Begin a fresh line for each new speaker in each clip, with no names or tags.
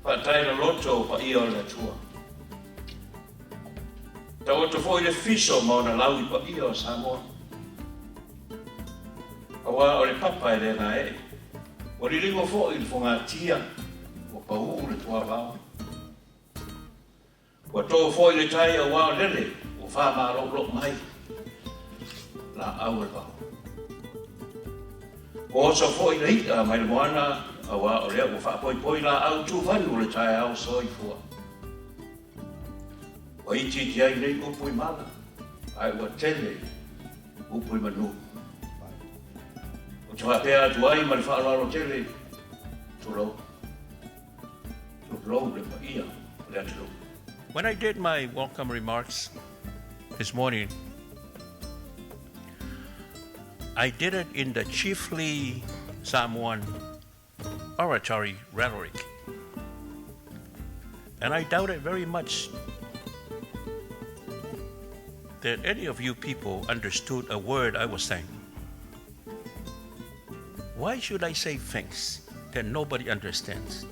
Faatailaloto o paia o le Atua. Taoto foi le fiso ma ona lau i paia o Samoa. Aua o le papa e le gaee. Ua liligo foi le fogatia ua pau le tuavao. Ua to foi le tai aua o lele ua famalolou mai laau o le vao. Ua oso foi le i'a mai le moana aua o lea ua faapoipoi laau tufanu le taeao soifua. Ua itiiti ai nei upu i mala, ae ua tele upu i manu. Ou te faapea atu ai ma le faaaloalo tele, tulou, tulou le paia o le atunuu. When I did my welcome remarks this morning, I did it in the chiefly Samoan oratory rhetoric. And I doubt it very much that any of you people understood a word I was saying. Why should I say things that nobody understands?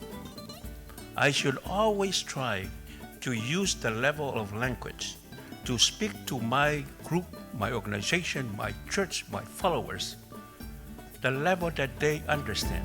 I should always try to use the level of language to speak to my group, my organization, my church, my followers, the level that they understand.